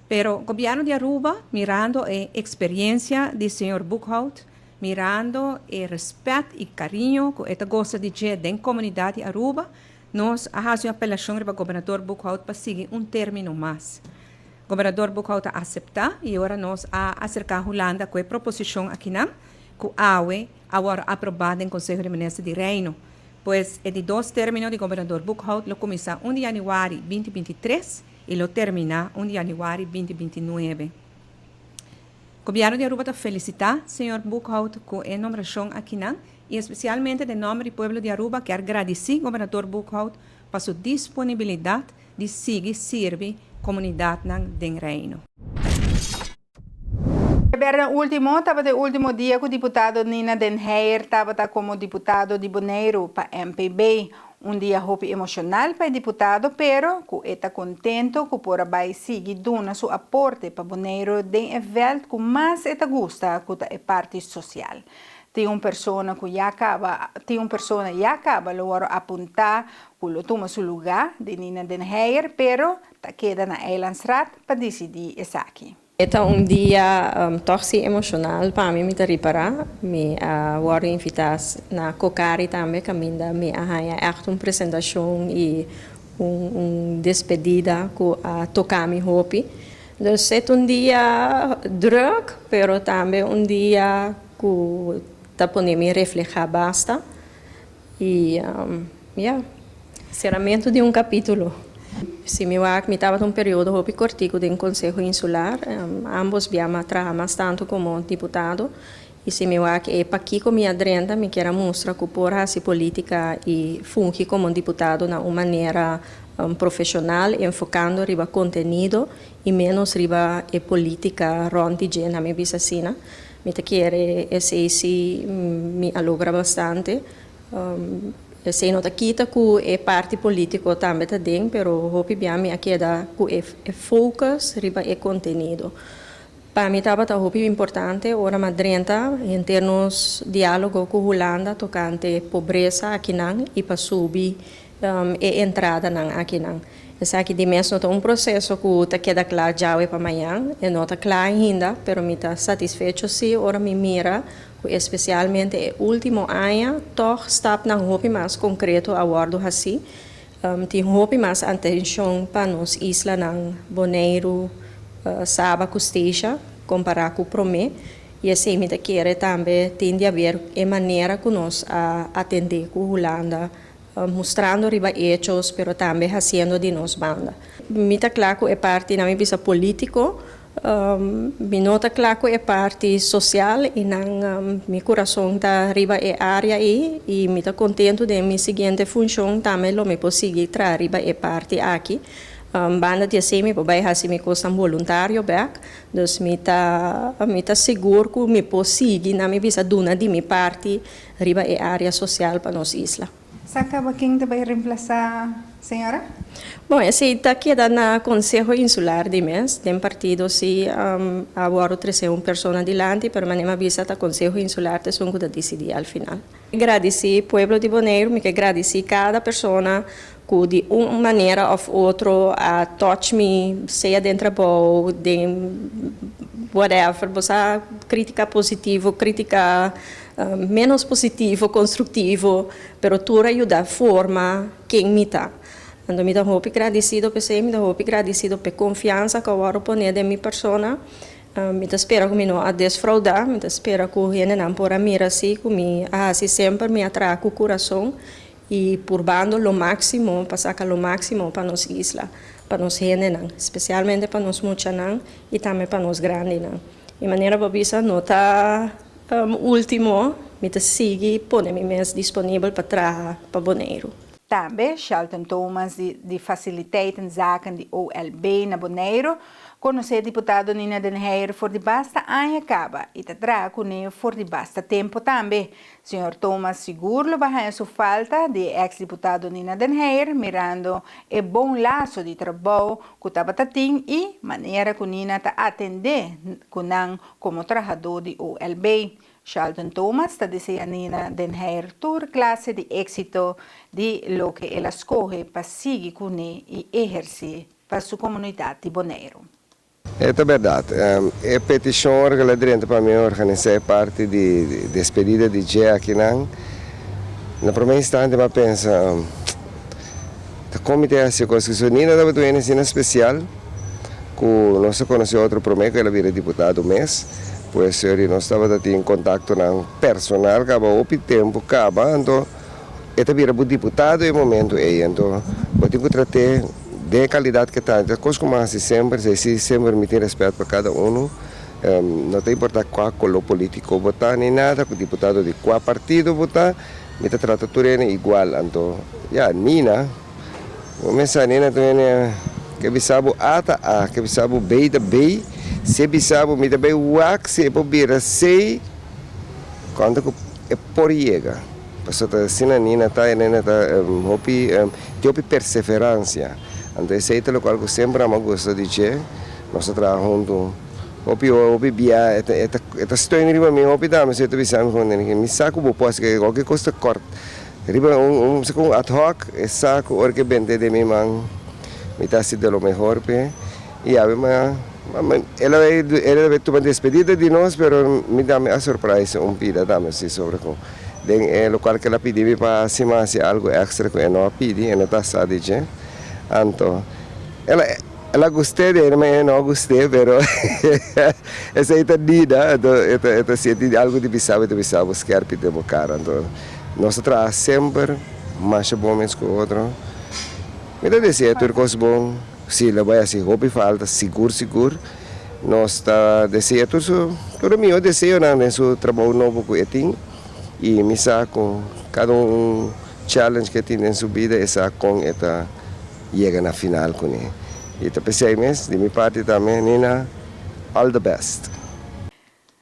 pero Gobierno di Aruba, mirando e experiencia di señor Boekhoudt, mirando e respet y cariño cu e ta goza di dje den comunidad di Aruba, nos a haci un apelacion riba Gobernador Boekhoudt pa sigui un termino mas. Gobernador Boekhoudt a acepta y ora nos a acerca Hulanda cu e proposicion akinan, cu awe a worde aproba den Conseho di Minister di Reino. Pues e di dos termino di Gobernador Boekhoudt lo cuminsa 1 di januari 2023 y lo termina 1 di januari 2029. Gobierno di Aruba ta felicita señor Boekhoudt cu e nombracion akinan y especialmente den nomber di pueblo di Aruba kier gradici Gobernador Boekhoudt pa su disponibilidad di sigui sirbi comunidadnan den Reino. Djabièrnè último tabata e último dia ku diputado Nina den Heyer tabata komo diputado di Boneiru pa MPB. Un dia hopi emoshonal pa e diputado pero ku e ta kontento ku por a bai sigui duna su aporte pa Boneiru den e vèlt ku mas e ta gusta ku ta e parti sosial. Tin un persona ku ya kaba tin un persona ya kaba lo wòrdu apuntá ku lo tuma su lugá di Nina den Heyer pero ta keda na Eilandsraad pa disidí esaki. E ta un dia tòg si emoshonal pa mi, mi ta ripará. Mi a wòrdu invitá na Cocari tambe kaminda mi a haña ègt un presentashon i un despedida ku a toká mi hopi. Dus e ta un dia drùk, pero tambe un dia ku ta pone mi reflehá basta. I ya, seramentu di un kapítulo. Si mi wak, mi tabata un periodo hopi kortiku den Konseho Insular. Ambos bia mi a traha mas tantu komo diputado. I si mi wak e pakiko mi a drenta, mi kier a mustra ku por hasi polítika i fungi komo diputado na un manera profeshonal, enfokando riba kontenido i ménos riba e polítika rònt di dje, na mi bisa asina. Mi ta kere esei si mi a logra bastante. Esei no ta kita ku e parti politiko tambe ta den, pero hopi bia mi a keda ku e focus riba e kontenido. Pa mi tabata hopi importante ora mi a drenta henter nos dialogo ku Hulanda tokante pobresa akinan i pa subi e entradanan akinan. Esaki di mes no ta un proseso ku ta keda kla djawe pa mañan. E no ta kla ainda, pero mi ta satisfecho si ora mi mira ku espesialmente e último aña tòg stapnan hopi mas konkreto a wòrdu hasí. Tin hopi mas atenshon pa nos islanan Boneiru, Saba ku Statia kompará ku promé. I esei mi ta kere tambe tin di haber e manera ku nos a atendé ku Hulanda Mustrando riba hechos pero tambe haciendo di nos banda. Mi ta cla cu e parti, nan mi bisa politico, mi no ta cla cu e parti social y nan mi curason ta riba e area ey y mi ta contento den mi siguiente funcion tambe lo mi por sigui traha riba e parti aki. Banda di esey mi por bay haci mi cosnan boluntario bek, dus mi ta mi ta sigur cu mi por sigui nan mi bisa duna di mi parti riba e área sosial pa nos isla. Sa kaba ken ta bai remplasá señora? Bon, esei ta keda na Konseho Insular di mes. Den partido si a wòrdu tresé un persona dilanti, pero manera mi a bisa ta Konseho Insular ta esun ku ta disidí al final. Gradisí pueblo di Boneiru, mi ke gradisí kada persona ku di un manera òf otro a touch mi, sea den trabou, den whatever, bo sa, krítika positivo, krítika ménos positivo, konstruktivo, pero tur a yuda forma ken mi ta. Anto mi ta hopi gradisido p'esei, mi ta hopi gradisido p'e konfiansa ku a wòrdu poné den mi persona. Mi ta spera ku mi no a desfraudá, mi ta spera ku hendenan por a mira si ku mi a hasi semper, mi a traha ku kurason i purbando lo máksimo pa saka lo máksimo pa nos isla, pa nos hendenan, spesialmente pa nos muchanan i tambe pa nos grandinan. I manera bo bisa no ta último, mi ta sigui pone mi mes disponibel pa traha pa Boneiru. Tambe Shelton Thomas di di Faciliteiten Zaken di OLB na Boneiru konosé diputado Nina den Heyer for di basta aña kaba i ta traha kuné for di basta tempu tambe. Señor Thomas sigur lo ba haña su falta di e eks diputado Nina den Heyer mirando e bon laso di trabou ku tabata tin i manera ku Nina ta atendé ku nan komo trahadó di OLB. Sheldon Thomas ta desea Nina den Heyer tur klase di éksito di loke el a skohe pa sigui kuné i ehersé pa su komunidat di Boneiru. E ta bèrdat. E petishon ora ku el a drenta pa mi organisá e parti di despedida di dje akinan, na promé instante mi a pensa, Ta kon mi ta hasi e kos aki? So Nina tabata un hende asina spesial ku nos a konosé otro promé ku el a bira diputado mes. Pues eri nos tabata tin kontaktonan personal kaba hopi tempu kaba, anto e ta bira bo diputado e momento ei, anto bo tin ku trat'é den e kalidat ke ta. Entonces kos ku mi a hasi semper, esei si semper mi tin rèspèt pa kada unu, no ta importá kua koló polítiko bo ta ni nada, ku diputado di kua partido bo ta, Mi ta trata tur hende igual, anto ya Nina, bo mester sa Nina tur hende ke bisa bo A ta A, ke bisa bo B ta B, si e bisa bo mi ta bay wak si e por bira C, konta ku e por yega, pasobra ta asina Nina ta, Nina ta hopi tin hopi perseveransia, anto esei ta lokual ku semper amo a gusta di dje, nos ta traha huntu. Hopi ora, hopi bia e ta e ta e ta steun riba mi hopi tambe si e ta bisa mi kon mi sa ku bo por hasi ke kualke kos ta kòrt riba un un si ku un ad hoc e sa ku ora ke bente den mi man mi ta hasi de lo mehor p'e i awe ma el a el a tuma despedida di nos pero mi tambe a surprise un pida tambe si sobre ku den e lokual ke el a pidi mi pa hasi mi a hasi algu extra ku e no a pidi e no ta sa di dje anto el a. El a gust'é di hende, ma e no a gust'é, pero esei ta Nina, anto e ta e ta sienti algu di bisa bo, e ta bisa bo skerpi den bo kara. Anto nos ta traha semper masha bon mes ku otro. Mi ta desea tur kos bon, si lo bai hasi hopi falta sigur sigur. Nos ta desea tur su tur e mihó deseonan den su trabou nobo ku e tin i mi sa ku kada un challenge ku e tin den su bida e sa kon e ta yega na final kuné. I ta p'esei mes, di mi parti tambe, Nina, all the best.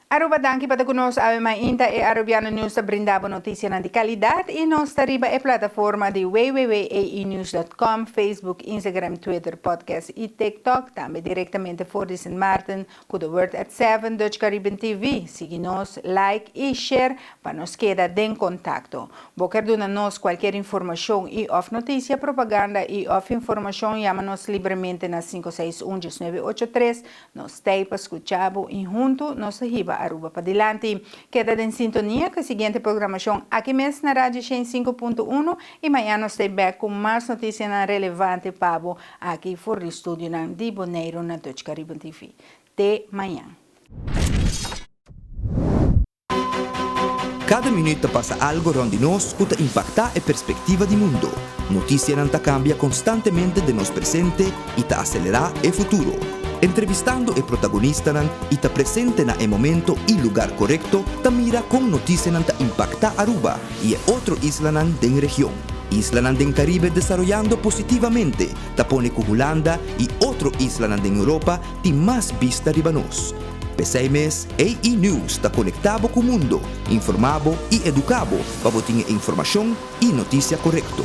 Aruba danki pa ta ku nos awe mainta e Arubiano News ta brinda bo notisianan di kalidat i nos ta riba e plataforma di www.aenews.com, Facebook, Instagram, Twitter, Podcast i TikTok, tambe direktamente for di Sint Maarten ku The Word at Seven Dutch Caribbean TV. Sigui nos, like i share pa nos keda den kontakto. Bo ker duna nos kualkier informashon i òf notisia, propaganda i òf informashon, yama nos libremente na sinku seis un diesnuebe ocho tres. Nos t'ei pa skucha bo i huntu nos ta hiba Aruba padilanti. Keda den sintonia ku e siguiente programashon aki mes na Radio Shen 5.1 i mañan nos t'ei bèk ku mas notisianan relevante pa bo aki for di studionan di Boneiru na Dutch Caribbean TV. Te mañan. Kada minuut ta pasa algo rond di nos ku ta impaktá e perspektiva di mundo. Notisianan ta kambia konstantemente den nos presente i ta aselerá e futuro. Entrevistando e protagonistanan i ta presente na e momento i lugar korekto ta mira kon notisianan ta impaktá Aruba i e otro islanan den region. Islanan den Karibe desaroyando positivamente ta pone ku Hulanda i otro islanan den Europa tin mas bista riba nos. P'esei mes, AE News ta konektá bo ku mundo, informá bo i eduká bo pa bo tin e informashon i notisia korekto.